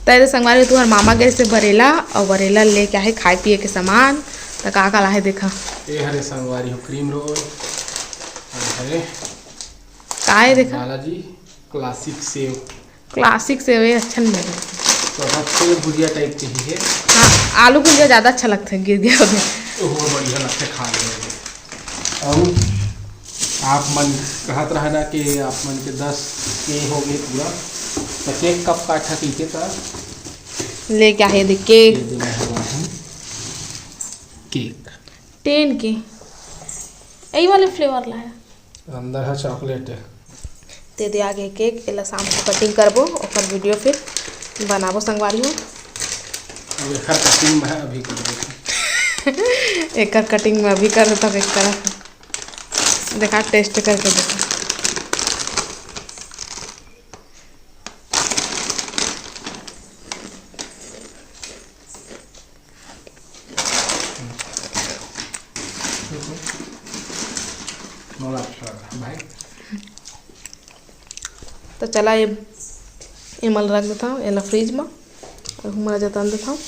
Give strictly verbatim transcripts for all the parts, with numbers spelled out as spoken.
त ए दे संगवारी हो, तुंहर मामा गे रहिसे बरेला, अउ बरेला लेके आहे खाए पिए के सामान। त का का लाहे देखा। ए हरे संगवारी हो, क्रीम रोल, अउ हरे का हे देखा। बालाजी क्लासिक सेव। क्लासिक सेव हे, अच्छा नहीं लगे। तो अब सेव भुजिया टाइप के ही है। हाँ, आलू भुजिया ज्यादा अच्छा लगता है, गिर गया उधर। ओहो, बढ़िया लगता है खा लेने में। अउ आप मन कहत रहा ना कि आप मन के दस के हो गए पूरा, तो केक कब काटा कहिके त लेके आहे दे केक। ये दे मैं हवा हूँ केक। टेन के यही वाले फ्लेवर लाया। अंदर है चॉकलेट। ते दे आगे केक, एला शाम को कटिंग करबो, ओकर वीडियो फिर बनाबो संगवारी हो। अब एकर कटिंग मैं अभी कर देता। एकर कटिंग मैं अभी कर देता हूँ, एक तरफ देखा, टेस्ट करके देखा। तो चला, ये एमल रख देता हूँ, एला फ्रिज में, और हमारा जतन देता हूँ।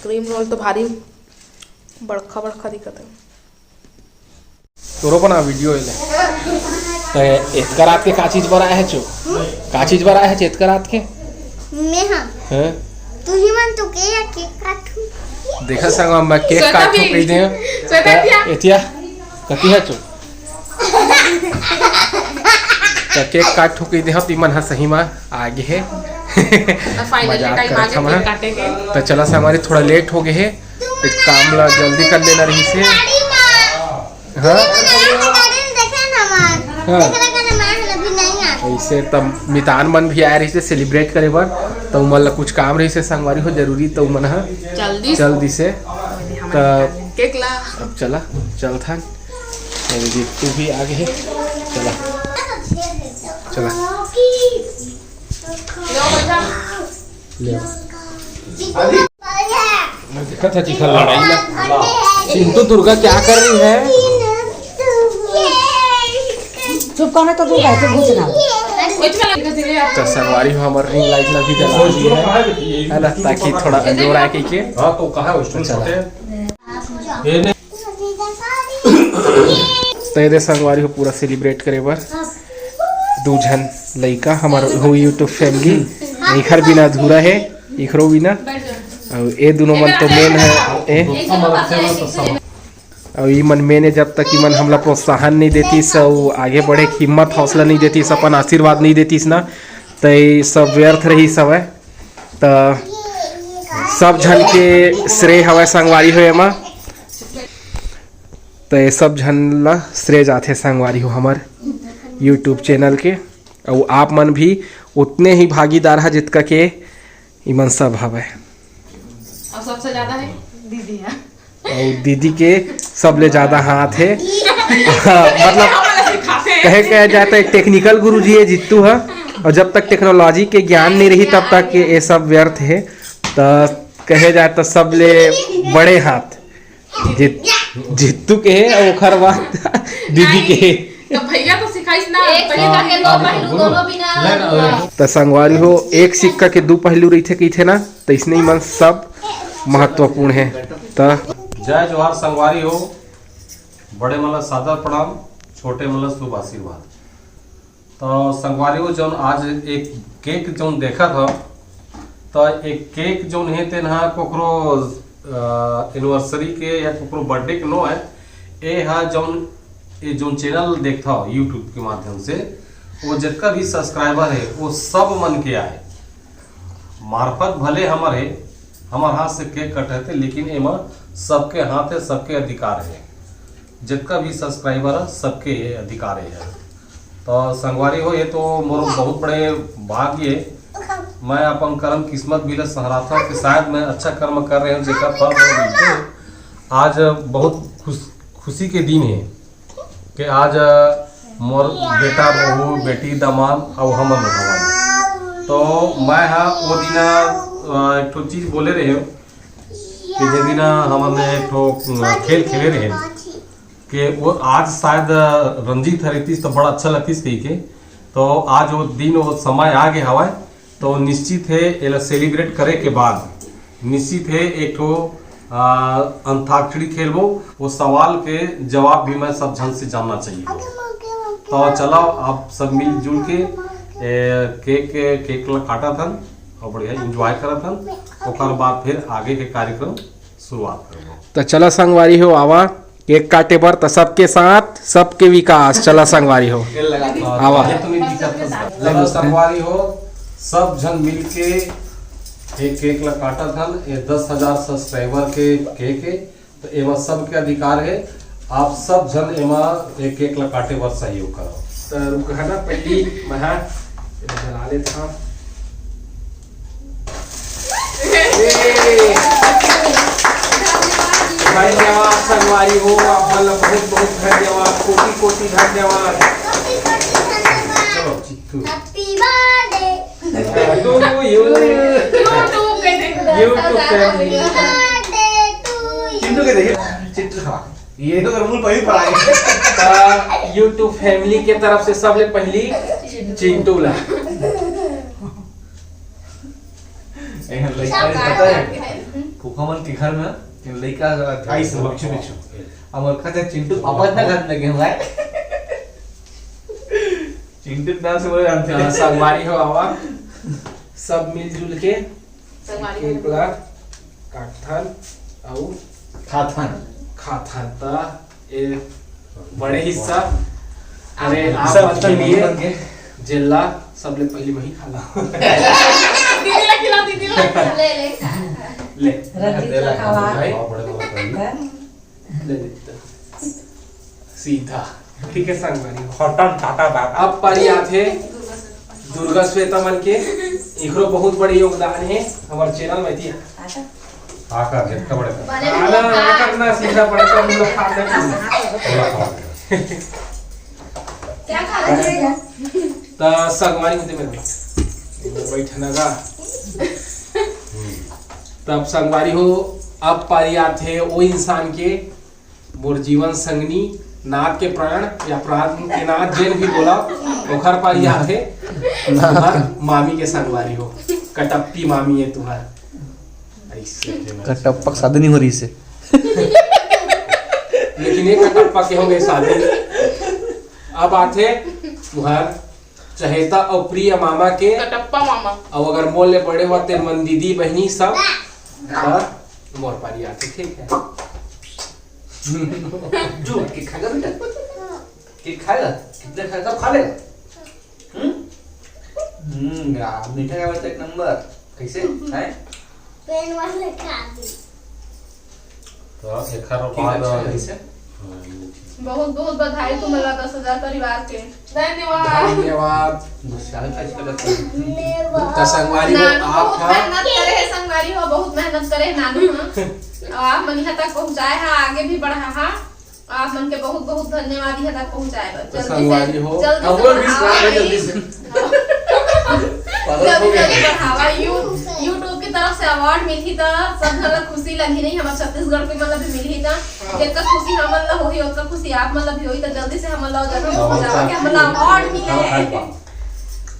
क्रीम रोल तो भारी बड़खा बड़खा दिखत है। तोरो बना वीडियो एले। तो एतका रात के का चीज बर आए हे चो? का चीज बर आए हे चो एतका रात के? मैं हाँ। हैं? तू ही मन तो के या केक काटू। देखा संग मैं केक श्वेता काटू भी। कही दे। श्वेता क्या? एतिया कति है चो? तो केक काटू कही दे, हाँ, तिमन हा सही मा आगे है। तो finally मजाक time करत आगे हम केक हा। काटे के। तो चला संगवारी, थोड़ा लेट हो गए है, एक काम ला जल्दी कर लेना रही से। हाँ? हाँ। ऐसे तब मितान मन भी आए रही से सेलिब्रेट करे बर, तो उमन ला कुछ काम रही से संगवारी हो जरूरी, तो उमन हा जल्दी से। जल्दी से। हमन त निकाले केक ला। अब चला, चल था। अरे जी, तू भी आगे है। चला। चला। लो बच्चा। ले। देखा था चिखल लड़ाई ला। चिंटू दुर्गा क्या कर रही है? चुप करना तो तू कैसे घुसना। तो संगवारी हो हमर रिंग लाइट ला भी जला दी है, है ना, ताकि थोड़ा अंजोर आए कहिके। हाँ, तो कहा है उस चला। ये नहीं। तो ये दे संगवारी हो पूरा सेलिब्रेट करे बर दू झन लइका हमर हो YouTube फैमिली, इखर बिना अधूरा है, इखरो बिना। अउ ए दोनों मन तो मेन है। ए अउ ई मन मेन है, जब तक ई मन हमला प्रोत्साहन नहीं देतीस अउ आगे बढ़े के हिम्मत हौसला नहीं देतीस, अपन आशीर्वाद नहीं देतीस ना, तो ये सब व्यर्थ रही सब है। तो सब झन के श्रेय हवय संगवारी हो एमा। तो ये सब झन ला श्रेय जाथे संगवारी हो हमर YouTube चैनल के। अउ आप मन भी उतने ही भागीदार हा जितका के इमन सब हवय। और सबसे ज्यादा है दीदी है। और दीदी के सबले ज्यादा हाथ है। हाँ, मतलब कहे कहे जाता है टेक्निकल गुरुजी है जित्तू है, और जब तक टेक्नोलॉजी के ज्ञान नहीं रही तब तक ये सब व्यर्थ है। तो कहे जाए तो सबले बड़े हाथ जित जित्तू के हे अउ ओखर बाद दीदी के हे। तो भैया तो सिखाइस ना, एक पहले सिक्का के दो पहलू दोनों बिना। तो संगवारी हो, एक सिक्का के दू पहलू रहिथे कहिथे ना, तो इसने ही मन सब महत्वपूर्ण है। तो जय जोहार संगवारी हो, बड़े मन ला सादर प्रणाम, छोटे मन ला शुभ आशीर्वाद। तो संगवारी हो, जौन आज एक केक जौन देखा था, तो एक केक जौन है तेन हा कोकरो एनिवर्सरी के या कोकरो बर्थडे के नो है। ए हा जौन ये जौन चैनल देखता हो YouTube के माध्यम से, वो जितना भी सब्सक्राइबर है वो सब मन के आए मार्फत भले हमर है, हमर हाथ से केक कट रहते, लेकिन एमा सबके हाथ है, सबके अधिकार है। जितना भी सब्सक्राइबर है, सबके ये अधिकार है। तो संगवारी हो, ये तो मोर बहुत बड़े भाग्य है। मैं अपन कर्म किस्मत भी ले सहराता कि शायद मैं अच्छा कर्म कर रहे हूँ, जेकर फल मोर मिलते। आज बहुत खुश, खुशी के दिन है कि आज मोर बेटा, बहू, बेटी, दामाद अउ हमन लोग हवन। तो मैं हा वो दिना, अ, एक ठो चीज बोले रहे हूँ कि जे दिना हमन एक ठो, अ, खेल खेले रहे कि वो आज शायद, अ, रंजीत हरतीस तो बड़ा अच्छा लगतीस कही के। तो आज वो दिन, वो समय आ गए हवाए तो निश्चित है, एला सेलिब्रेट करे के बाद निश्चित है एक ठो, आ, अंताक्षरी खेलबो। वो सवाल के जवाब भी मैं सब झन से जानना चाहिए। तो चला, आप सब मिलजुल के, ए, केक, केक ला काटत हन और बढ़िया एंजॉय करत हन। ओकर बाद फिर आगे के कार्यक्रम शुरुआत करबो। तो चला संगवारी हो, आवा केक काटे बर, त सबके साथ सबके विकास। चला संगवारी हो, आवा। चलो संगवारी हो, सब झन मिलके एक केक ला काटत हन। ये दस हजार सब्सक्राइबर के केक है, तो एमा सबके अधिकार है। आप सब झन एमा एक केक ला काटे बर सहयोग करो। तो रुक, है ना, पहली मैं, हाँ, एला जला लेता हूँ। धन्यवाद संगवारी हो, आप मन ला बहुत बहुत धन्यवाद, कोटि कोटि धन्यवाद। चलो चित्तू। Happy birthday। YouTube पे देख। YouTube पे। चिंटू के देखिए, चिंटू, हाँ, ये तो मुंह पर ही पड़ा है। YouTube फैमिली के तरफ से सबले पहली चिंटू ला। ए, लइका पता है, फूफा मन के घर में लइका आई से पीछे पीछे। अब ओकर खातिर चिंटू पापा इतना घर में लगे हुआ है। चिंटू नाम से बोले जानते हैं। संगवारी हो, आवा, सब मिलजुल के संगवारी हो। केक ला काटथन अउ खाथन। खाथन। त ए बड़े हिस्सा, अरे, आप सब बता दिए, जेला सबले पहली वही खाला। दीदी ला खिला, दीदी ला। ले, ले। ले। रंजीत ला खवा। ले, ले। सीधा। ठीक है, संगवारी। हॉटन टाटा बाबा। अब पारी आथे दुर्गा श्वेता मन के। इखरो बहुत बड़े योगदान है हमारे चैनल में। दिया। आकर, जितना बड़े कर। आना, आकर ना सीधा बड़े कर, हम लोग खा लेते हैं। थोड़ा खा लेते हैं। क्या खा रहे हैं? त संगवारी होते मेरे। इधर बैठना का। तब संगवारी हो, अब पारी आथे ओ इंसान के, मोर जीवन संगनी, नाथ के प्राण या प्राण के नाथ, जेन भी बोला, ओखर पारी आथे। तुहर मामी के संगवारी हो, कटप्पी मामी है तुहर। ऐसे के ना। कटप्पा के शादी नहीं हो रही से। लेकिन ये कटप्पा के हो गए शादी। अब आथे तुहर चहेता अउ प्रिय मामा के। कटप्पा मामा। अउ अगर मोर ले बड़े हो तेन मन दीदी बहिनी सब, त मोर पारी आथे, ठीक है। जो केक खाएगा बेटा? केक खाएगा? कितने खाएगा? सब खा लेगा। हम्म? हम्म, यार, मीठा का बच्चा एक नंबर। कैसे? हैं? पेन वाले खा दी। तो एखर ठीक है, बाद अच्छा है, कैसे? बहुत बहुत बधाई तुमन ला दस हजार परिवार के। धन्यवाद। धन्यवाद। बस, यार, कैसे लगा? धन्यवाद। तो संगवारी हो, नानू आप बहुत हा मेहनत करे है, संगवारी हो, बहुत मेहनत करे है नानू हा। और आप मन यहाँ तक पहुँचाए हा, आगे भी बढ़ा हा। आप मन के बहुत बहुत धन्यवाद यहाँ तक पहुँचाए बर। तो जल्दी से, संगवारी हो, जल्दी अब से वो भी बढ़ावा सुना है, ये। जल्दी से। जल्दी जल्दी बढ़ावा। यू-, YouTube की तरफ से अवार्ड मिलही त सब झन ला खुशी लगही, नहीं हमर छत्तीसगढ़ के मन ला भी मिलही त। हाँ। जेतका खुशी हमन ला होही, ओतका खुशी आप मन ला भी होही, त जल्दी से हमन ला जगह में हाँ, पहुंचावा कि हमन ला अवार्ड मिले हाँ, है। हाँ।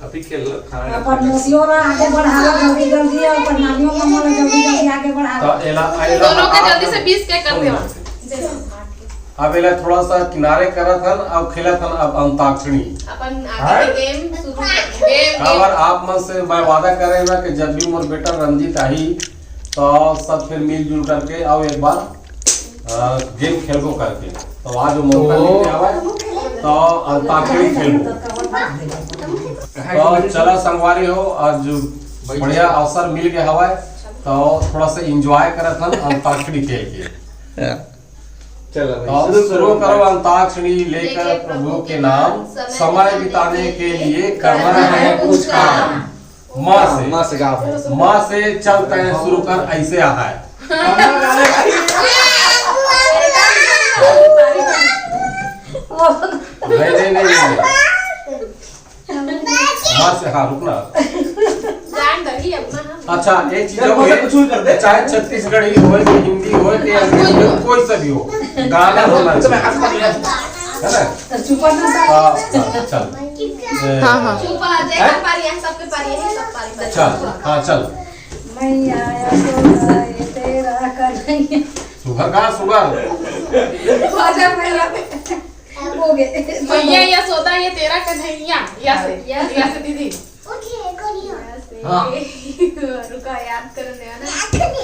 अभी खेल लो, खाना अपन मौसियों ला आगे बढ़ावा जल्दी जल्दी, और अपन नानियों का मन जल्दी जल्दी आगे बढ़ावा। तो एला, एला दोनों के आप जल्दी से पीस के कर सुन देवा। लो। अब एला थोड़ा सा किनारे करत हन, अब खेलत हन अब अंताक्षरी। अपन आगे हाँ? के गेम शुरू कर, गेम, गेम। काबर आप मन से मैं वादा करे ना कि जब भी मोर बेटा रंजीत आही, तो सब फिर मिलजुल करके आओ एक बार, अ, गेम खेलबो करके। तो आज वो मौका तो मिल गया है, तो अंताक्षरी खेलबो। तो चला संगवारी हो, आज बढ़िया अवसर मिल गया हवा है, तो थोड़ा सा एंजॉय करत हन अंताक्षरी खेल के। चलो भाई, तो शुरू शुरू करो। करो। अंताक्षरी लेकर प्रभु के नाम, समय बिताने के लिए करना है कुछ काम। माँ से, माँ से गाओ भाई। माँ से चलते हैं शुरू कर, ऐसे आता है। नहीं, नहीं, नहीं, नहीं। माँ से, हाँ, रुकना। जान दही अपना ना। अच्छा, एक चीज चलो, और मतलब है, कुछ भी कर दे। चाहे छत्तीसगढ़ी होए, कि हिंदी होए, कि अंग्रेजी होए, कोई सा भी हो, गाना होना चाहिए। है ना? तो चुप ना सा। हाँ, हाँ, चल। हाँ, हाँ। चुप आ जाए, हैं? पारी है, सबके पारी है, सब पारी, पारी। अच्छा, हाँ, चल। मैया यशोदा, ये तेरा कन्हैया। सुगर का, सुगर। हो जा पहला। हो गए। मैया यशोदा, ये तेरा कन्हैया। या से, या से। या से दीदी। उठिए, करियो। या से। हाँ। रुका, याद करने आना। याद करने।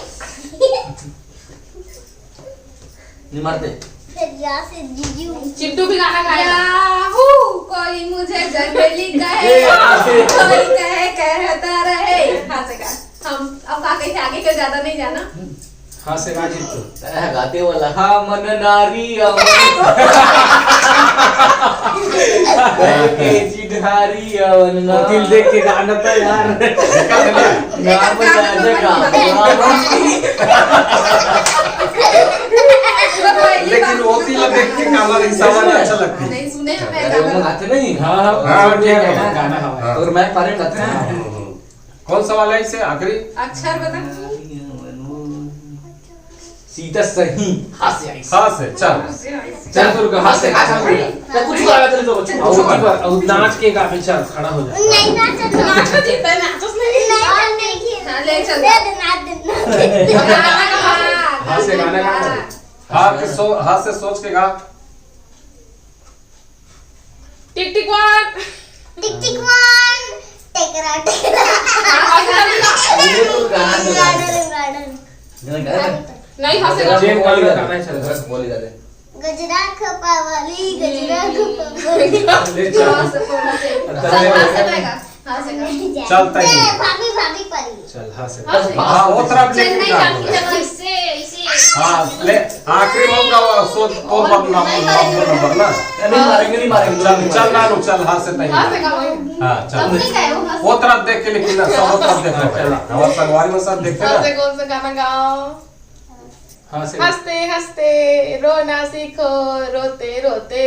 नहीं मारते। फिर यहाँ से जीजू। चिंटू भी गाना गाएगा। याहू, कोई मुझे जंगली कहे, ए, यहाँ से। कोई कहे कहता रहे। हाँ से गा। हम अब का कहे, आगे के ज्यादा नहीं जाना। हाँ से गा चिंटू। ए, गाते वाला। हाँ मन नारी अमन। के चिढ़ारी अवन ना। वो दिल देख के गाना था यार। गाँव में जाने का। लेकिन वो दिल देख के काला रिक्शा वाला अच्छा लगती। नहीं सुने हैं, मैं अरे, वो गाना। गाते नहीं? हाँ, हाँ, हाँ, ठीक है। गाना हवा। हाँ। और मैं पारे गाते हैं। हाँ, हाँ, हाँ। कौन सा वाला है इसे आखिरी? अक्षर बता। सीधा सही। हाँ से आई। हाँ से, चल। चल, तू रुक, हाँ से, हाँ से, हाँ से। मैं कुछ करा, चल, चल, चल। और ऊपर, और नाच के काफी, चल, खड़ा हो जा। नहीं, नाच, नाच। नाच जीता है, नाच उसने नहीं। नहीं, नहीं, नहीं। हाँ, ले, चल। दे दे, नाच दे, नाच दे। हाँ से गाना गा, चल। हाँ के सो-, हाँ से सोच के गा। टिक टिक वन। टिक टिक वन। टेकरा टेकरा। ये तो गाना जो गाना, गाना। गाना, गाना। नहीं, हाँ से गाना। जेन वाली गाना है, चल। बस बोली जा दे। गजरा खपा वाली, गजरा खपा वाली। ले चल। हाँ से, हाँ से, हाँ से, हाँ से। चल, तय। ए, भाभी, भाभी परी। चल, हाँ से। हाँ से। हाँ, वो तरफ लेके चेन्नई जा। जाती है, इससे, इसे। हाँ, ले, आखिरी मौका, वो सोच, वो और बदनाम, नहीं नंबर, मारेंगे। नंबर ना। नहीं मारेंगे, नहीं मारेंगे। चल, चल, नानू, चल, हाँ से तय। हाँ से गाओ। हाँ, चल। अब नहीं गाए, वो हाँ से। वो तरफ देख के, लेकिन ना, सब तरफ देखो। हाँ, चल। हमारे संगवारी में सब देखते हाँ ना। से कौन सा गाना गाओ? हाँ से। हंसते हंसते रोना सीखो, रोते रोते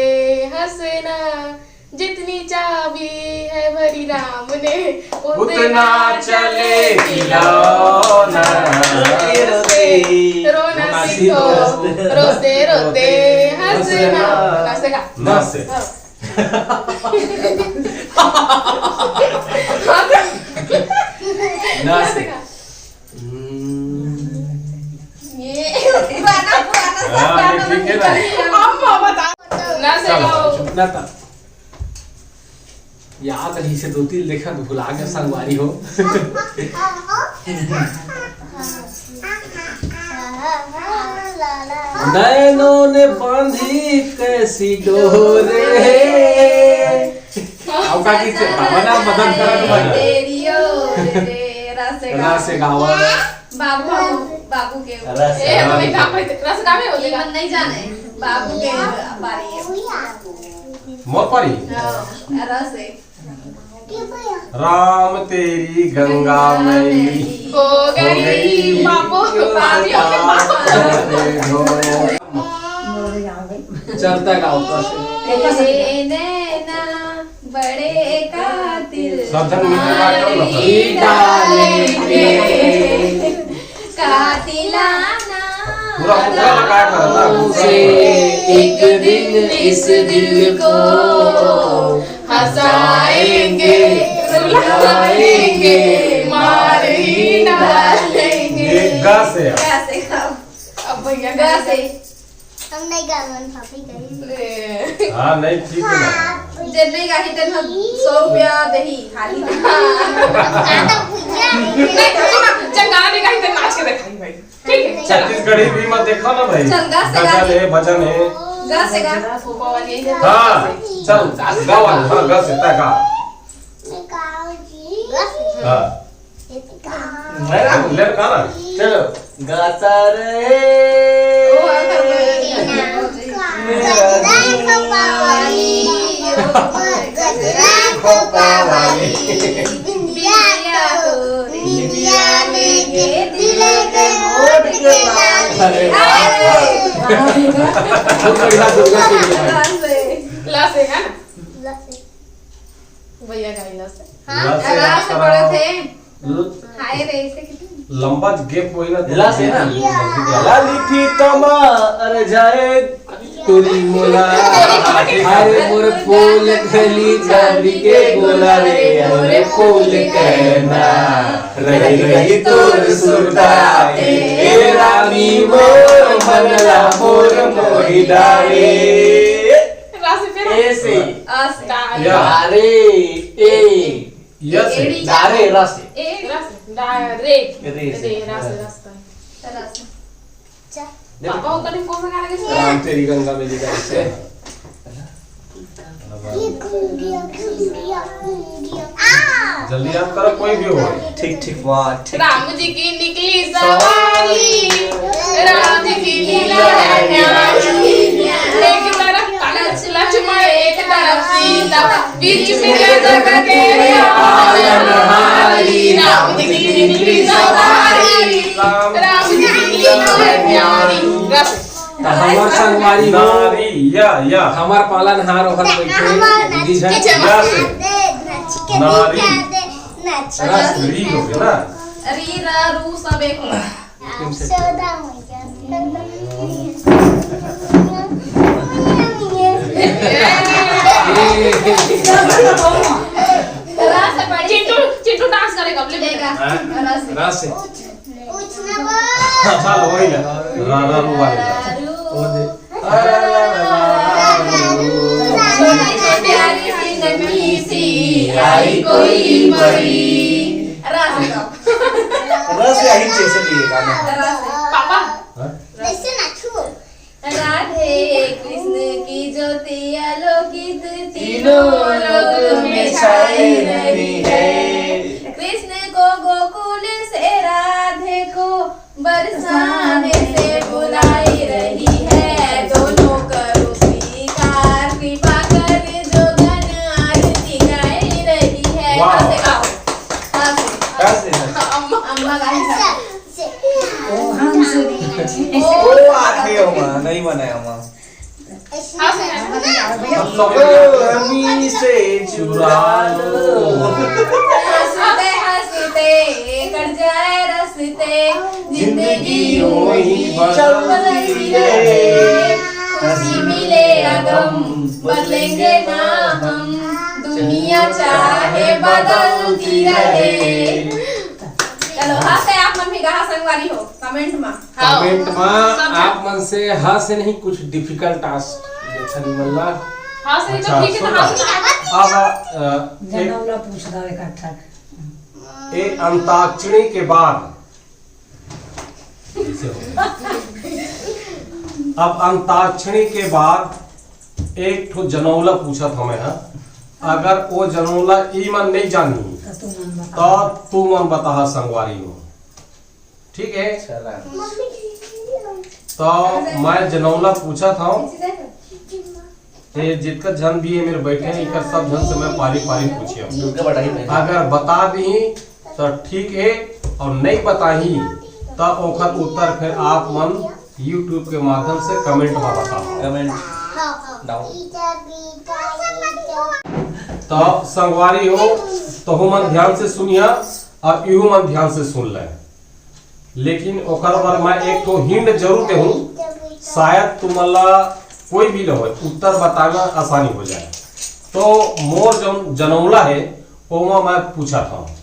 हंसना। जितनी चाबी है भरी राम ने, उतना उतना चले चले खिलौना। खिलौना। रोते रोते रोना सीखो, रोते रोते हंसना। हंसना। हंसेगा। ना से। हाँ। ना से। हंसेगा। ये पुराना, पुराना सा हाँ, गाना ये ठीक है ना। बजा। अब बता। ना से चलो, गाओ। चुप ना था। याद रही से दो तीन लेखा भुला के संगवारी हो। नैनों ने बांधी कैसी डोरे। अब का की से भावना मदद करा तुम्हारी। तेरी ओ रे, रस गा-, रस गावा। बाबू, बाबू के। रस ए, गावा। हमें का पे रस गावे हो ये जाएगा। मन नहीं जाने। बाबू के पारी है। मोर पारी? हाँ, रस है। राम तेरी गंगा मैली हो गई। बाबू, बाबू, बाबू। चलता गाओ तो। तेरे नैना बड़े कातिल सब जन मिलके बात करो ना। मारी डालेंगे। कातिलाना पूरा, पूरा लगा कर ना। से एक दिन इस दिल को हंसाएंगे, रुलाएंगे, मार ही डालेंगे। ये गा से यार। गा से गाओ। अब भैया गा से। हम नहीं गावन, भाभी गई। ए। हाँ, नहीं, ठीक है ना। हाँ, जे नहीं गाही तेन हम सौ रुपया देही, खाली। हाँ। ज्यादा भैया। नहीं, सुनो, चल गाना नहीं गाही, तेन नाच के दिखाई भाई। ठीक है, चल। छत्तीसगढ़ी भी मत देखो ना भाई। चल, गा से, गा गजल से। है, भजन है। गा से, गा। हाँ, चल, गाओ, हाँ, गा से, ता गा। गा से। हाँ। मैं लड़का ना। चलो। गाता रहे। ओ, हाँ, हाँ, हाँ। मेरा दिल। अरे वाह। बहुत बढ़िया दुर्गा के लिए। ला से, है ना? भैया गाइला से। हाँ, ला से आराम से याद पढ़त कराओ। हे। हम्म। हाय रे, ऐसे कितने? लंबा gap होई ना तो ला से ना। नजदीक आ जाए। लाली फीता मा अरे जाए। टोली मोला, अरे मोर फूल कली चांदी के गोला रे, मोर फूल कहना, रही रही तोर सुरता, ए रानी मोर मनला मोर मोही डारे। राशि फिर ए से। अस-, या। अरे, ए। यस। एड़ी। डारे, रस। ए, रस, डारे। रे से। रे, रस, रस। रस। देखो। पापा, वो कने कौन सा गाना के सुना? राम तेरी गंगा में जी का हिस्सा है। ये कुंडिया, कुंडिया, कुंडिया। आ! जल्दी याद करो, कोई भी हो। ठीक, ठीक, वाह, ठीक। राम जी की निकली सवारी, राम जी की लीला है न्यारी। एक तरफ लक्ष्मण, एक तरफ सीता, बीच में जगत के पालनहारी, राम जी की निकली सवारी, राम जी की लीला है न्यारी। रस। त हमर संगवारी हो, नारी, या, या। हमर पालनहार ओहर बइठे, दीदी झन। या से। नारी। रस। री हो गया ना? री, रा, रू सब एक हो। यशोदा मैया। चिंटू, चिंटू डांस करेगा, अब ले बेटा। हाँ? रस। रस। पूछना बोल। चल, वही ले। रा, रा, रू वाले ले। रा, रू। वो दे। प्यारी सी नन्ही सी आई कोई परी। रस। रस यही जैसे भी है गाना। रस। पापा। हाँ? वैसे ना छू। राधे कृष्ण की ज्योति आलोकित तीनों लोक में छाई रही है। कृष्ण को गोकुल से राधे को बरसाने से बुलाई रही है। दोनों करो स्वीकार कृपा कर जो गण आरती गाई रही है। वाह। ऐसे गाओ। ऐसे। ऐसे। अम्मा। अम्मा गाई। ओ, हम सुनी। ओ, आखे हो माँ, नहीं बनाया माँ। हंस रहे हैं। हम लोग हमी से चुरा लो। हंसते हंसते कट जाए रस्ते, जिंदगी यूं ही बदलती रहे। खुशी मिले या गम, बदलेंगे ना हम, दुनिया चाहे बदलती रहे। चलो, हंस के आप मन भी कहा संगवारी हो, कमेंट में। हाँ। कमेंट में सब आप मन से हंस नहीं कुछ डिफिकल्ट टास्क देखन मन ला। हंस नहीं तो अच्छा, ठीक है, तो सुन। हंस नहीं। अब, अ, एक जनौला पूछ दो एक अच्छा। ए अंताक्षरी के बाद, अब अंताक्षरी के बाद एक ठो जनौला पूछत हमें, हाँ? अगर वो जनौला ई मन नहीं जानी, तो तू मन बता। तो तू मन बताहा संगवारी हो। ठीक है? चला। तो मैं जनौला पूछत हूँ, ये जितका झन भी है मेरे बैठे हैं, इनका सब झन से मैं पारी पारी पूछिया। दुर्गा बटाई में। अगर बता दी तो ठीक है, और नहीं बताही तो ओखर उत्तर फिर आप मन YouTube के माध्यम से कमेंट में बताओ। Comment down. तो संगवारी हो, तहु मन ध्यान से सुनिया और इहू मन ध्यान से सुन ले। लेकिन ओकर बर मैं एक ठो हिंट जरूर देहूं, शायद तुमन ला कोई भी न होय, उत्तर बताना आसानी हो जाए। तो मोर जौन जनौला है, ओमा मैं पूछत हूँ,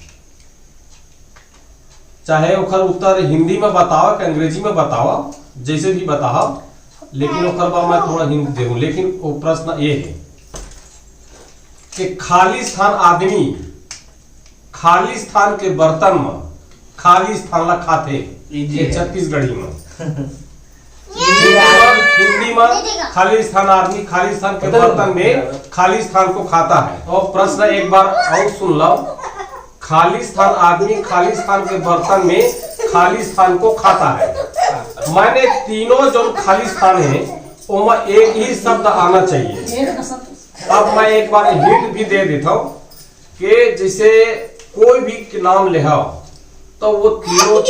चाहे ओकर उत्तर हिंदी में बतावा कि अंग्रेजी में बतावा, जैसे भी बतावा, लेकिन ओकर बर मैं थोड़ा हिंट देहूं। लेकिन वो प्रश्न ये है कि खालिस्तान आदमी खालिस्तान के बर्तन में खालिस्तान ला खाथे, easy ये है। छत्तीसगढ़ी में। हिंदी में, हिंदी में खालिस्तान आदमी खालिस्तान के बर्तन में खालिस्तान को खाता है। और प्रश्न एक बार और सुन लो, खालिस्तान आदमी खालिस्तान के बर्तन में खालिस्तान को खाता है। माने तीनों जो खालिस्तान है, ओमा एक ही शब्द आना चाहिए। अब मैं एक बार हिंट भी दे देता हूँ कि जैसे कोई भी के नाम लेहा, तो वो तीनों,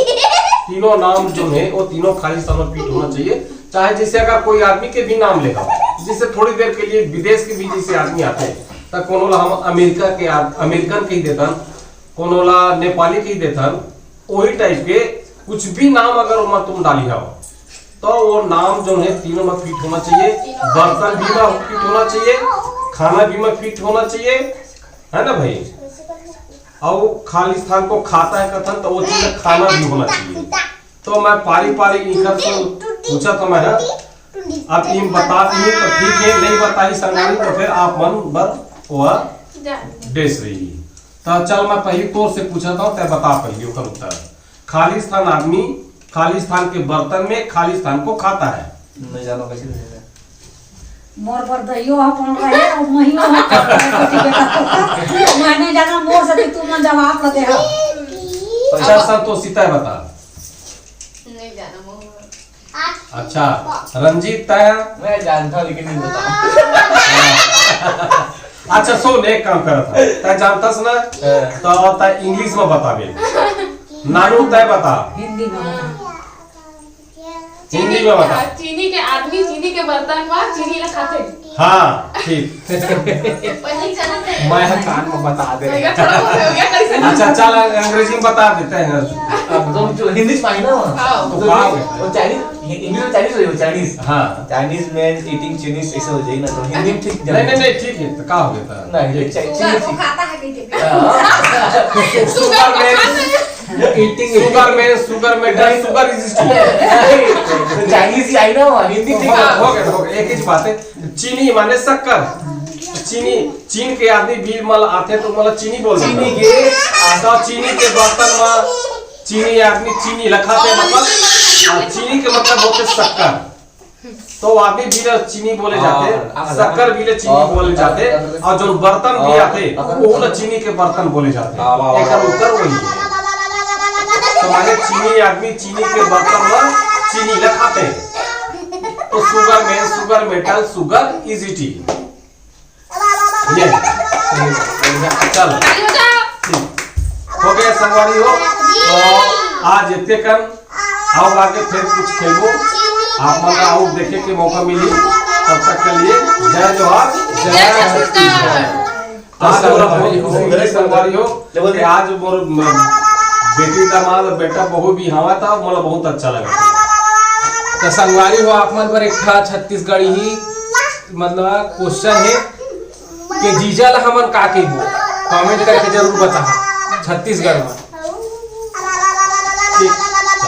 तीनों नाम जो है, वो तीनों खालिस्तान में फिट होना चाहिए। चाहे जैसे अगर कोई आदमी के भी नाम लेहा, जैसे थोड़ी देर के लिए विदेश के भी जैसे आदमी आते हैं, तो कोनो ला हम अमेरिका के आद-, अमेरिकन कही देतन, कोनो ला नेपाली कही देतन, वही टाइप के कुछ भी नाम अगर ओमा तुम डाली हो, तो वो नाम जो है तीनों में फिट होना चाहिए, बर्तन भी में फिट होना चाहिए, खाना भी में फिट होना चाहिए, है ना भाई? और खालिस्तान को खाता है कथन, तो वो चीज में खाना भी होना चाहिए। तो मैं पारी पारी इनका से पूछा था मैं, हाँ? अब इन बता दिए तो ठीक है, नहीं बताई संगवारी तो फिर आप मन बर वह डेस रही। तो चल मैं पहली तोर से पूछा था, तय बता पहली ओकर उत्तर। खालिस्तान आदमी खालिस्तान के बर्तन में खालिस्तान को खाता है। नहीं जानो कैसे देगा। मोर बर दइयो ह पड़ रहे और महियो ह पड़ रहे, बेटी बेटा। मैं नहीं जाना, मोर से तू मन जवाब न दे हा। अच्छा संतोषिता बता। नहीं जाना मोर। अच्छा रंजीत तय। मैं जानता हूँ लेकिन नहीं बता। अच्छा सुन एक काम करत है, तय जानता ना तो तय इंग्लिश में बताबे। नानू तय बता। हिंदी में बता। हिंदी में बता। चीनी के आदमी चीनी के बर्तन में चीनी ला खाथे। हाँ ठीक। पहले चला थे। मैं ह कान में बता दे। भैया थोड़ा बहुत हो गया, कैसे? अच्छा चल अंग्रेजी में बता देते हैं। अब तो जो हिंदी में आई ना। हाँ। तो तो का हो गया? वो चाइनीज, इंग्लिश में चाइनीज हो, चाइनीज। हाँ। चाइनीज में ईटिंग चाइनीज ऐसे हो जाएगी ना, तो हिंदी में ठीक नहीं नहीं नहीं ठीक है, तो का हो गया था? नहीं, ये चाइ- शुगर चीनी को ठीक। खाता है कहीं पे। हाँ। शुगर में ईटिंग शुगर में शुगर में डर शुगर इज चाइनीज ही आई ना, हिंदी ठीक है। हो गया हो गया, एक ही बात है। चीनी माने शक्कर। चीनी चीन के आदमी भी मल आते तो मतलब चीनी बोल चीनी के तो चीनी के बर्तन में चीनी आदमी चीनी लखाते मतलब। हाँ, चीनी के मतलब होते शक्कर। तो आदमी भी ला चीनी बोले जाते, हाँ, शक्कर भी ला चीनी बोले जाते, और जो बर्तन भी आते, वो ला चीनी के बर्तन बोले जाते। हाँ, वाह, वाह, एकर उत्तर वही है। तो माने चीनी आदमी चीनी के बर्तन में चीनी ला खाते। तो शुगर में sugar metal sugar is ET. ये चल। हो गया संगवारी हो। तो आज इतने कन, आओ आगे फिर कुछ खेलबो, आप मन का और देखे के मौका मिली। तब तक के लिए जय जोहार, जय छत्तीसगढ़। आज मोला बहुत खुशी मिली संगवारी हो कि आज मोर बेटी दामाद बेटा बहू भी हवा था, मोला बहुत अच्छा लगा। तो संगवारी हो आप मन पर एक ठा छत्तीसगढ़ी ही मतलब क्वेश्चन है कि जीजा ला हमन का कहिबो? कमेंट करके जरूर बताहा। छत्तीसगढ़ में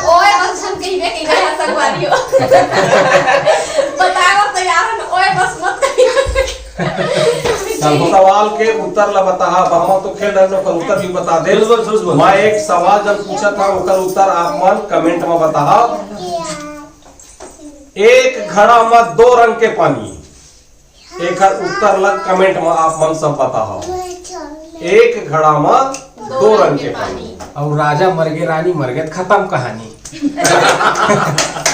ओए बस हम कहिबे कहिबे है संगवारी हो। बताओ तो यार हम ओए बस मत कहिबे। चल सवाल के उत्तर ला बताहा। अब हम तो खेल रहे पर उत्तर भी बता दे। मैं एक सवाल जब पूछा था ओकर उत्तर आप मन कमेंट में बताहा। एक घड़ा में दो रंग के पानी, एकर उत्तर ला कमेंट में आप मन सब बताहा। एक घड़ा में दो रंग के पानी। और राजा मरगे रानी मरगे त खत्म कहानी।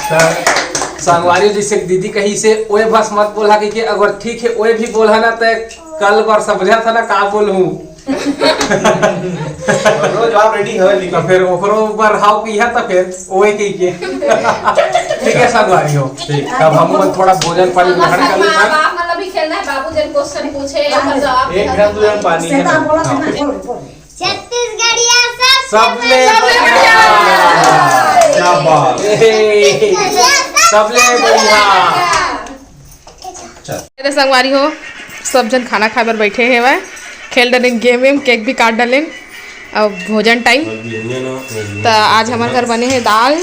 त संगवारी जैसे दीदी कही से ओए बस मत बोला कि, कि अगर ठीक है ओए भी बोला ना तो कल बार समझा था ना का बोलूं। ओकरो जवाब रेडी हवे लेकिन। तो फिर ओकरो ऊपर हाव किया तो फिर ओए की के। ठीक है संगवारी हो। ठीक। अब हम मन थोड़ा भोजन पानी ग्रहण कर लेते हैं। बाप मतलब भी खेलना है, बाबू जन क्वेश्चन पूछे, ओकर जवाब एक घंटा दो जन पानी है ना। बोला था ना, बोल, बोल। छत्तीसगढ़िया सब सबले बढ़िया। क्या बात। सबले बढ़िया। चल। मेरे संगवारी हो, सब जन खाना खाए बर बैठे हेवय, खेल डलेन गेम वेम, केक भी काट डलेन। अब भोजन टाइम। त आज हमर घर बने हे दाल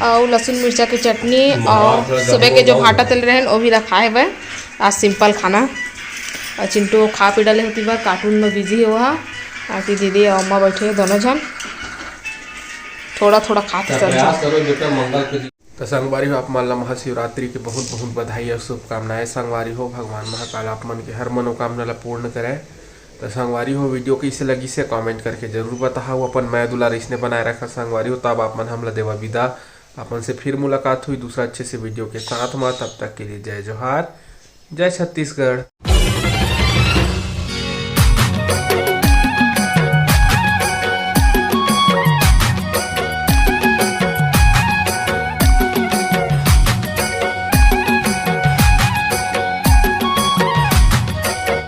अउ लहसुन मिर्चा के चटनी अउ सुबह के जो भाटा तले रहेन वो भी रखा हेवय। आज सिंपल खाना। अउ चिंटू खा पी डले होती बार कार्टून में बिजी हे वो हा। आंटी दीदी अउ अम्मा बैठे हे दोनों झन थोड़ा थोड़ा खाते सब झन। तो संगवारी हो, आप मन ला महाशिवरात्रि के बहुत बहुत बधाई और शुभकामनाएं। संगवारी हो, भगवान महाकाल आप मन के हर मनोकामना ला पूर्ण करे। तो संगवारी हो, वीडियो कैसे लगी से कमेंट करके जरूर बताओ। अपन मया दुलार इसने बनाए रखा संगवारी हो। तब आप मन हमला देवा विदा। अपन से फिर मुलाकात हुई दूसरा अच्छे से वीडियो के साथ में। तब तक के लिए जय जोहार, जय छत्तीसगढ़।